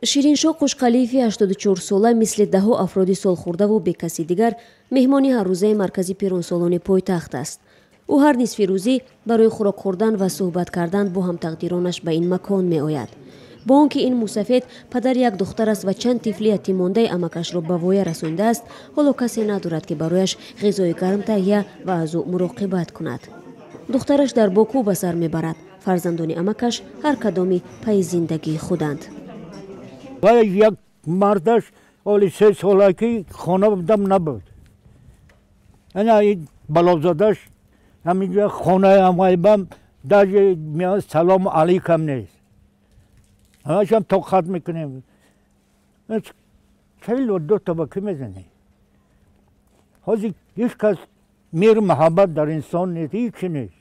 Шириншоҳ Қушқалиеви 84-сола мисли даҳҳо афроди солхӯрдаву бекаси дигар меҳмони ҳаррӯзаи маркази пиронсолони пойтахт аст. Ӯ ҳар нисфи рӯзӣ барои хӯрок хӯрдан ва суҳбат кардан бо ҳамтақдиронаш ба ин макон меояд. Бо он ки ин мусафед падари як духтар аст ва чанд тифли ятиммондаи амакашро ба воя расондааст, ҳоло касе надорад, ки барояш ғизои гарм таҳия ва аз ӯ муроқибат кунад. Духтараш дар Боку ба сар мебарад. Фарзандони амакаш ҳар кадоми пайи зиндагии худанд. Як мардаш оли 3 сола ки хона будам набуд. Ана балозодаш ҳаминҷа хонаи ҳамайбам даже салому алайкам нест. Ҳамашам тоқат мекунем. 42 та ба кӣ мезанӣ? Ҳозир ҳеҷ кас меҳру муҳаббат дар инсон нест, ҳечи нест.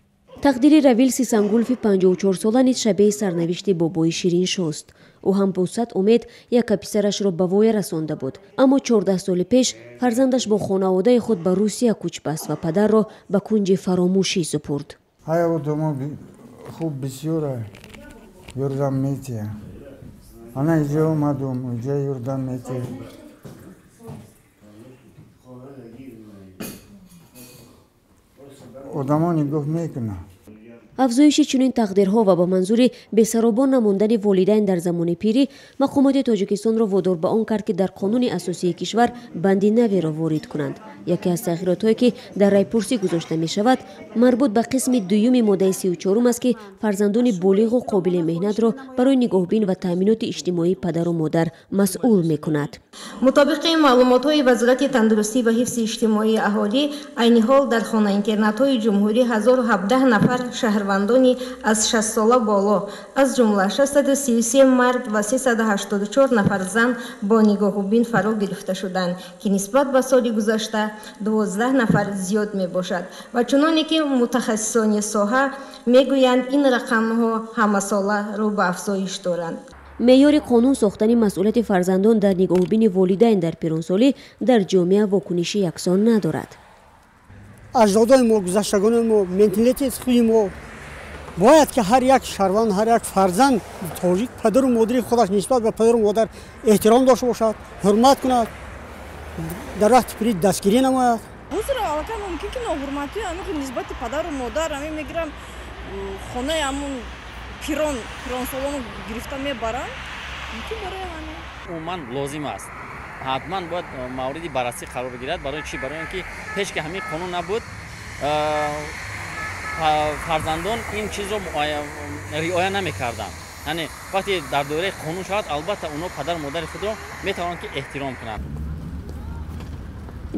Тақдири Равил Сисангулфи 54-сола низ шабеҳи сарнавишти бобои Шириншост. Ӯ ҳам бо сад умед яка писарашро ба воя расонда буд, аммо 14 соли пеш фарзандаш бо хонаводаи худ ба Русия кӯч баст ва падарро ба кунҷи фаромӯшӣ супурд. Ҳай, одамо хуб бисёра ёрдам метиҳа. Ана иҷо омадум, иҷо ёрдам метиҳа. Одамо нигоҳ мекунанд. Афзоиши чунин тақдирҳо ва ба манзури бесаробон намондани волидайн дар замони пирӣ мақомоти Тоҷикистонро водор ба он кард, ки дар қонуни асосии кишвар банди наверо ворид кунанд. Яке аз тағйиротҳое, ки дар райпурсӣ гузошта мешавад, марбут ба қисми дуюми моддаи 34-ум аст, ки фарзандони болиғу қобили меҳнатро барои нигоҳбин ва таъминоти иҷтимоии падару модар масъул мекунад. Мутобиқи маълумотҳои Вазорати тандурустӣ ва ҳифзи иҷтимоии аҳолӣ, айни ҳол дар хона-интернатҳои ҷумҳурӣ 1017 нафар шаҳрвандони аз 60-сола боло, аз ҷумла 633 мард ва 384 нафар зан бо нигоҳубин фаро гирифта шуданд, ки нисбат ба соли гузашта 12 нафар зиёд мебошад. Ва чуноне ки мутахассисони соҳа мегӯянд, ин рақамҳо ҳамасола рӯ ба афзоиш доранд. Меъёри қонун сохтани масъулияти фарзандон дар нигоҳубини волидайн дар пиронсолӣ дар ҷомеа вокуниши яксон надорад. Аҷдодои мо, гузаштагони мо, менталитети худи мо бояд, ки ҳар як шаҳрванд, ҳар як фарзанд тоҷик падару модари худаш нисбат ба падару модар эҳтиром дошта бошад, ҳурмат кунад, дар вақти пирӣ дастгирӣ намояд. Ҳозир аллакай мумкин ки ноҳурматӣ ҳамин нисбати падару модар ҳамин мегирам, хонаи ҳамун пирон, пиронсолоно гирифта мебаранд, мумкин барои ҳамин. Умуман лозим аст, ҳатман бояд мавриди баррасӣ қарор гирад. Барои чӣ? Барои он ки пеш ки ҳамин қонун набуд, фарзандон ин чизро риоя намекарданд. Яъне вақте дар доираи қонун шавад, албатта онҳо падару модари худро метавонанд ки эҳтиром кунанд.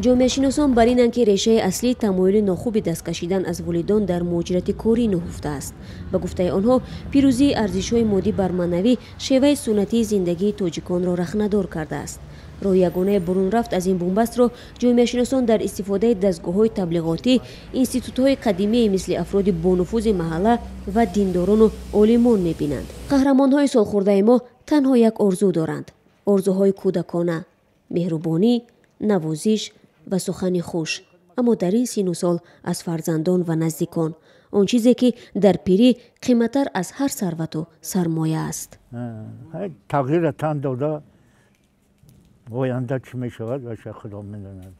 Ҷомеашиносон бар инанд, ки решаи аслии тамоюли нохуби дасткашидан аз волидон дар муҳоҷирати корӣ нуҳуфта аст. Ба гуфтаи онҳо, пирӯзии арзишҳои моддӣ бар маънавӣ шеваи суннатии зиндагии тоҷиконро рахнадор кардааст. Роҳи ягонаи бурунрафт аз ин бунбастро ҷомеашиносон дар истифодаи дастгоҳҳои таблиғотӣ, институтҳои қадимие мисли афроди бонуфузи маҳалла ва диндорону олимон мебинанд. Қаҳрамонҳои солхӯрдаи мо танҳо як орзу доранд, орзуҳои кӯдакона: меҳрубонӣ, навозиш ва сухани хуш, аммо дар ин сину сол аз фарзандон ва наздикон, он чизе ки дар пирӣ қиматтар аз ҳар сарвату сармоя аст. Тағйира тан дода, оянда чӣ мешавад, ваша Худо медонад.